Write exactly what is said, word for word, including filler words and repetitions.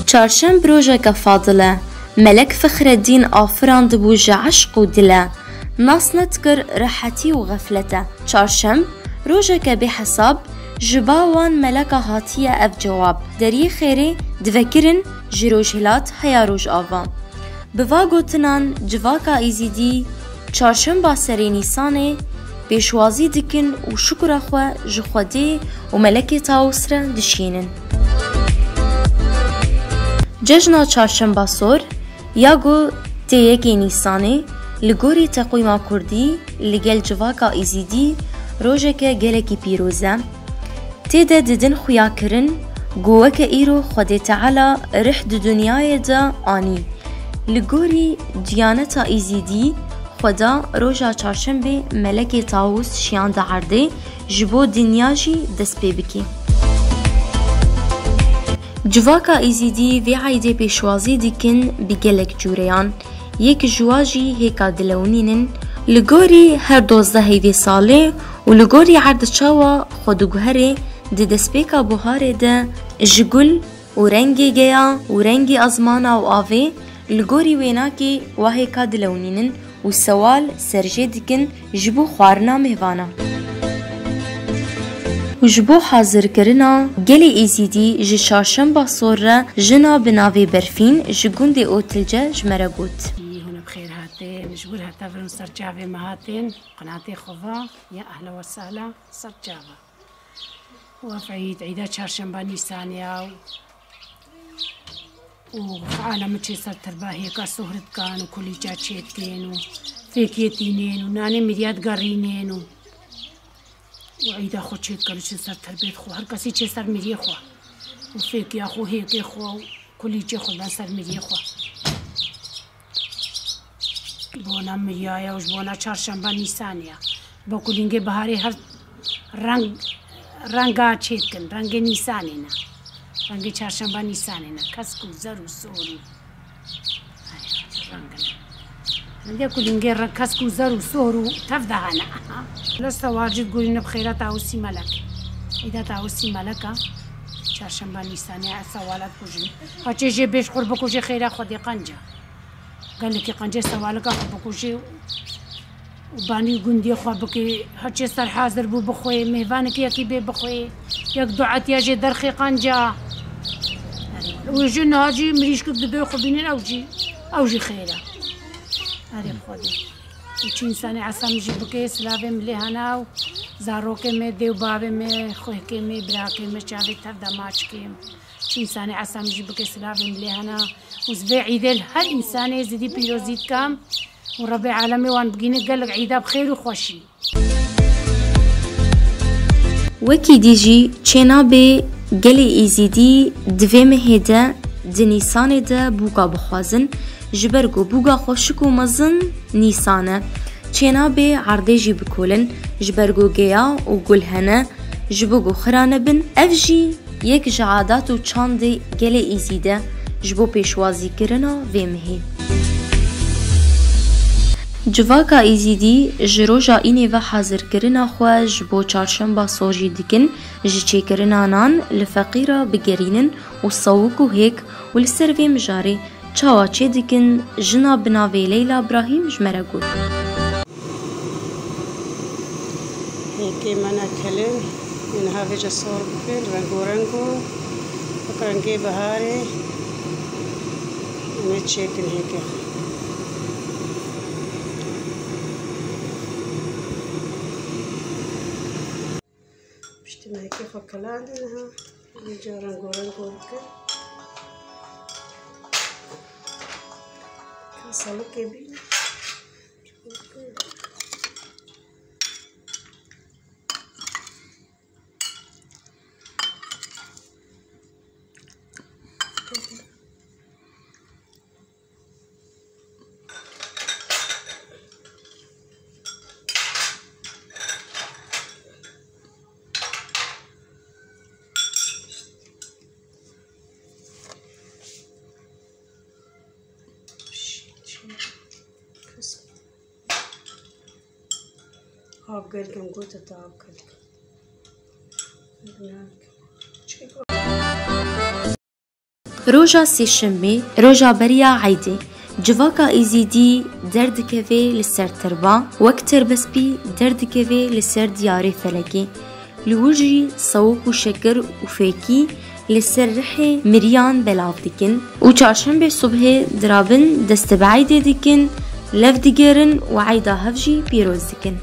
Çarşemb rojeke fadil e. Melek Fexreddîn afirandibû ji eşq û dile. Nas nedikir rehetî û xeflete. Çarşemb rojeke bêhesab ji ba wan meleka hatiye ev cewab. Deriyê xêrê divekirin ji rojhilat heya rojava. Bi va gotinan civaka Êzîdî çarşemba serê Nîsanê pêşwazî dikin û şukra xwe ji Xwedê û Melekê Tawus re dişînin. Cejna Çarşemba Sor ya ku tê yekê Nîsanê li gorî teqwîma Kurdî li gel civaka Êzîdî rojeke gelekî pîroz e. Tê de didin xuyakirin ku weke îro Xwedê Teala rih di dinyayê de anî. Li gorî diyaneta Êzîdî, Xweda roja çarşembê Melekê Tawus şiyande erdê ji bo dinya jî dest pê bike. Civaka Êzîdî vê eydê pêşwazî dikin bi gelek cûreyan. Yek ji wa jî hêka dilewnînin. Li gorî her dozdehê vê salê û li gorî erdê çawa xwe diguherê di destpêka buharê de ji gul û rengê geya û rengê ezmana û avê, li gorî wênakê wa hêka dilewnînin û sewal serjê dikin ji bo xwarina mêvana. Û ji bo hazirkirina gelê Êzîdî ji Çarşemba Sor re jina bi navê Berfîn ji gundê Otilce ji me re got. Hûn bi xêr hatin, ji wir heta vir û ser çavê me hatin, qinatê xwe va, ya ehla we sahla, ser çava. Waf eyd, eyda çarşemba Nîsanê ya û, û xwe alemi çê ser tirba hêka sohri dikan û kulîça çê dikin û fêkiyê tînên û nanê mirya digerînên û, û eyda xwe çê dikin û çin ser tirbêt xwe. Her kesî çê ser miriyê xwe û fêkiya xwe, hêkê xwe û kulîçê xwe ben ser miriyê xwe. Bona miriyaya û ji bona çarşemba Nîsanê ya. Bo kulîngê biharê her reng, renga çêdikin, rengê Nîsanê ne. Rengê çarşemba Nîsanê ne. Kesk û zer û sor û. Ay, reng ne. Rengê kulîngê re-, kesk û zer û sor û tev de hene. Lesta wacib gurîne bi xêra Tawusî Melek. Îda Tawusî Meleka. Çarşemba Nîsanê ya sewala dikujin. Haçê jê bêş xur bikujê xêra Xwedê qenca. Gelekî qencê sewalika xwe bikujê û banî gundiyê xwe bikê. Heçê ser hazir bû bixwê, mêvanek yekî bê bixwê, yek duetiya jê derxê qenca. Û ji niha jî mirîşkik didoy xwe bînin, ew jî, ew jî xêr e. Erê Xwedê. Û çi însanê esa min jî bikê, silavê min lê hena û zarokê me, dê û bavê me, xwehkê me, birakê me, çavê tev de maçkê. Çi însanê esa min jî bike silavê min lê hena û ji vê îdê li her însanê zidî pîrozî dikam û Rebê alemê wan bigîne gelek îda bi xêr û xweşî. Wekî dî jî çênabe gelê Êzîdî di vê mehê de di Nîsanê de bûka bixwazin, ji ber ku bûka xweşik û mezin Nîsan e. Çênabe erdê jî bikolin, ji ber ku geya û gul hene, ji bo ku xira nebin. Ev jî yek ji adat û çandê gelê Êzîd e ji bo pêşwazîkirina vê mehê. Civaka Êzîdî ji roja înê ve hazirkirina xwe ji bo çarşemba sor jî dikin, ji çêkirina nan li feqîra bigerînin û sewik û hêk û li ser vê mijarê çawa çêdikin, jina bi navê Leyla Brahîm ji me re got. Hêkê me ne kelin, ên niha vêca sor bikin, rengorengo, wek rengê biharê, em ê çêkin hêkê. Piştî me hêkê xwe kelandin ha, vêca rengorengo bikin. Salikê bîne. Gelkim gote te av gelkim. Roja sêşemê, roja beriya eydê, civaka Êzîdî derdikeve li ser terba, wek terbespî derdikeve li ser diyarê felekê. Li wir jî sewik û şekir û fêkî li ser rihê miriyan belav dikin û çarşembê subhê dirabin dest bi eydê dikin, lev digerin û eyda hev jî pîroz dikin.